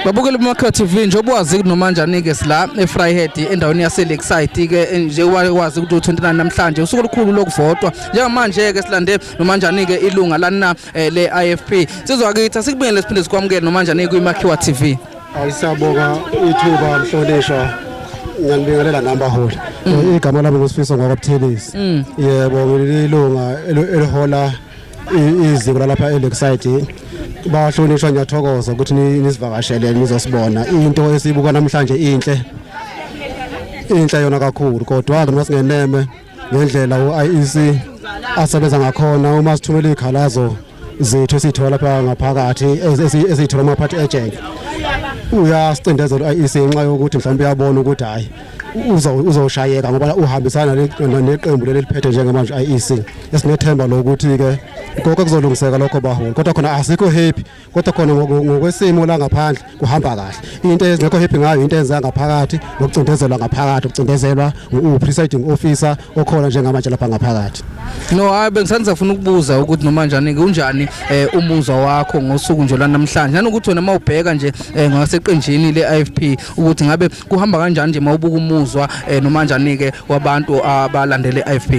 Babukeli beMakhiwa TV, njengoba wazi nomanjani-ke sila eVryheid endaweni yase-Lakeside-ke, njengoba wazi ukuthi u-29 namhlanje usuku olukhulu lokuvotwa. Njengamanje-ke silande nomanjani-ke ilunga lana le-IFP. Sizwa kithi asikubingele, siphinde sikwamukele nomanjani kwiMakhiwa TV. Ayisabonga ithuba, mhlonishwa. Ngiyanibingelela nambaholi. Igama lami nguSifiso ngwakwaButhelezi. Yebo, ngililunga elihola iziko lalapha eLakeside. Bahlonishwa, ngiyathokoza ukuthi nisivakashele nizosibona. Into esibuka namhlanje inhle. Inhle yona kakhulu, kodwa ke noma singeneme ngendlela u-IEC asebenza ngakhona uma sithumela izikhalazo zethu esiyithola lapha ngaphakathi, esiyithola ama-party agent, uyasicindezela u-IEC ngenxa yokuthi mhlawumbe uyabona ukuthi hhayi, uzoshayeka ngoba uhambisana neqembu leli liphethe njengamanje, IEC. Esinethemba lokuthi-ke konke kuzolungiseka lokho, baholi, kodwa khona asikho happy. Kodwa khona ngokwesimo la ngaphandle kuhamba kahle. Into ezingekho happy ngayo into enzeka ngaphakathi nokucindezelwa ngaphakathi, ukucindezelwa u-presiding officer okhona njengamanje lapha ngaphakathi. No, hayi, bengisanizafuna ukubuza ukuthi nomanjani-ke unjani umuzwa wakho ngosuku nje lwanamhlanje, nanokuthi wena mawubheka nje ngaseqenjini le-IFP ukuthi ngabe kuhamba kanjani nje mawubuka umuzwa nomanjani-ke wabantu abalandele i-IFP.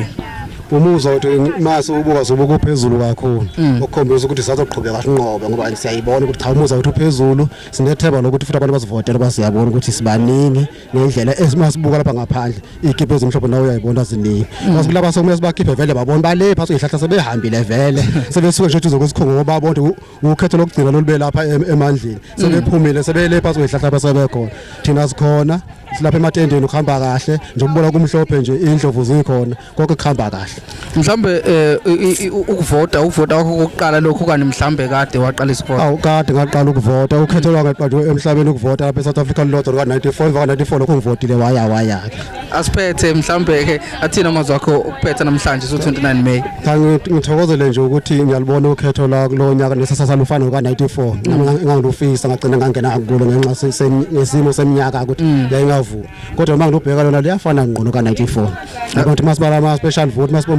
Umuzwa uthi mase ubuka sobuka uphezulu kakhulu, okukhombisa ukuthi sisazoqhubeka sinqobe, ngoba siyayibona ukuthi cha, umuzwa wethu uphezulu. Sinethemba lokuthi futhi abantu bazivotela ngoba siyabona ukuthi sibaningi ngendlela esimasibuka lapha ngaphandle. Iy'kipho ezimhlophe nawe uyayibona ziningi. Laba sokumele sibakhiphe vele, babone bale phasi kwezihlahla, sebehambile vele, sebesuke nje eduze kwesikhungo ngoba babona ukuthi ukhetho lokugcina lolube lapha emandleni. Sebephumile, sebele phasi kwezihlahla lapha sebekhona. Thina sikhona, silapha ematendeni, kuhamba kahle njengoba kumhlophe nje, indlovu zikhona, konke kuhamba kahle. Mhlambe ukuvota kwakho kokuqala lokhu, kani mhlambe kade waqalisa ukuvota? Awu, kade ngaqala ukuvota. Ukhetho lwangaqala emhlabeni ukuvota lapha eSouth Africa lodwa luka-94. Emva ka-94 lokho ngivotile waya waya ke. Asiphethe mhlambe ke, athini amazwi akho okuphetha namhlanje so 29 May? Cha, ngithokozele nje ukuthi ngiyalibona ukhetho la kulo nyaka nesasasa lufana noka-94 engangilufisa, ngagcina ngangena kulo ngenxa ngesimo seminyaka ukuthi yayingavumi, kodwa uma ngilubheka lona liyafana ngqo noka-94, ngoba masibala ama-special vote, masibona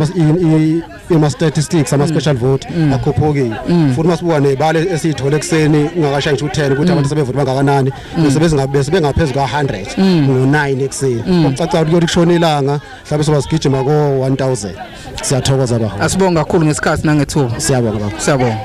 ima-statistics, ama-special vote akhuphukile. Futhi masibuka nebala esiyithole ekuseni ungakashayi ngisho u-10 ukuthi abantu sebevoti bangakanani, bese bengaphezu ka-100 ngo-9 ekuseni, okucaca ukuthi kuyothi kushona ilanga mhlawumbe soba sigijima ko-1000. Siyathokoza, baholi. Asibonga kakhulu ngesikhathi nangethuba. Siyabonga, baba. Siyabonga.